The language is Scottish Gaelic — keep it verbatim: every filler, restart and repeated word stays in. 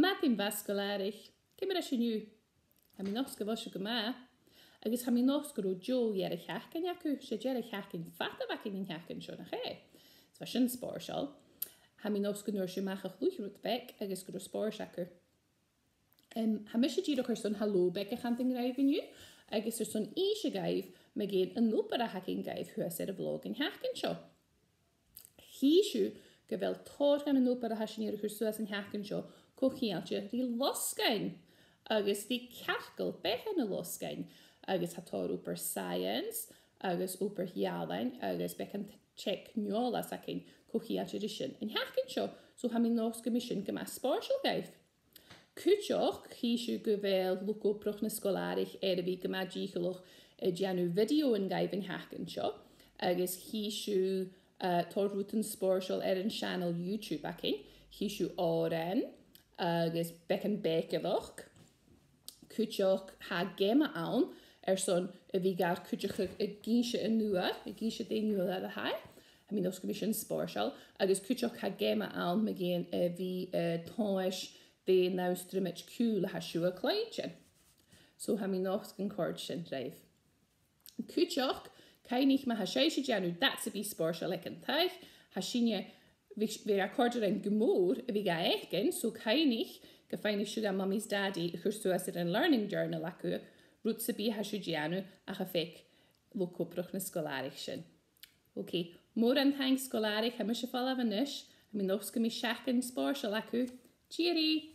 Madainn mhath, sgoilearan. Ciamar a tha sibh an-diugh? Tha mi an dòchas gu bheil sibh gu math. Agus tha mi an dòchas gun robh deagh dheireadh-sheachdain agaibh. 'S e deireadh-sheachdain fada a bh' againn an t-seachdain seo, nach e? Is bha sin spòrsail. Tha mi an dòchas gun d' fhuair sibh a-mach a' chluich rud beag agus gun robh spòrs agaibh. Em, tha mise dìreach airson halò beag a chantainn ribh an-diugh, agus airson innse dhuibh mu dheidhinn an obair a th' againn dhuibh shuas air a' bhlog an t-seachdain seo. Chì sibh gu bheil tòrr dhen an obair a tha sinn air a chur suas an t-seachdain seo co-cheangailte ri losgainn agus ri cearcall-beatha nan losgainn, agus tha tòrr obair science agus obair ealain agus beagan teicneòlas againn co-cheangailte ri sin an t-seachdain seo. So tha mi an dòchas gum bi sin gu math spòrsail dhuibh. Cuideachd, chì sibh gu bheil luchd-obrach na sgoil-àraich air a bhith gu math dìcheallach a' dèanamh bhideothan dhuibh an t-seachdain seo, agus chì sibh, eh, tòrr rudan spòrsail air an seanail YouTube againn. Chì sibh òrain agus beagan bèicearachd. Cuideachd tha geama ann airson a bhith gar cuideachadh ag innse an uair, ag innse dè an uair a tha e. Tha mi an dòchas gum bi sin spòrsail, agus cuideachd tha geama ann mu dheidhinn a bhith, eh, tomhais dè an aon stramaid ciùil a tha sibh a' cluinntinn. So tha mi an dòchas gun còrd sin ribh. Cuideachd, cuimhnich ma tha sibhse a' dèanamh dad sam bith spòrsail aig an taigh, tha sinne, bhiodh, bhiodh e a' còrdadh rinn gu mòr a bhith ga fhaicinn, so cuimhnich gum faighnich sibh dha Mummies Daddy a chur suas air an learning journal agaibh, rud sam bith a tha sibh a' dèanamh ach am faic luchd-obrach na sgoil-àraich sin. Ok, mòran taing sgoilearan, tha mise a' falbh a-nis, tha mi an dòchas gum bi seachdain spòrsail agaibh. Tìoraidh!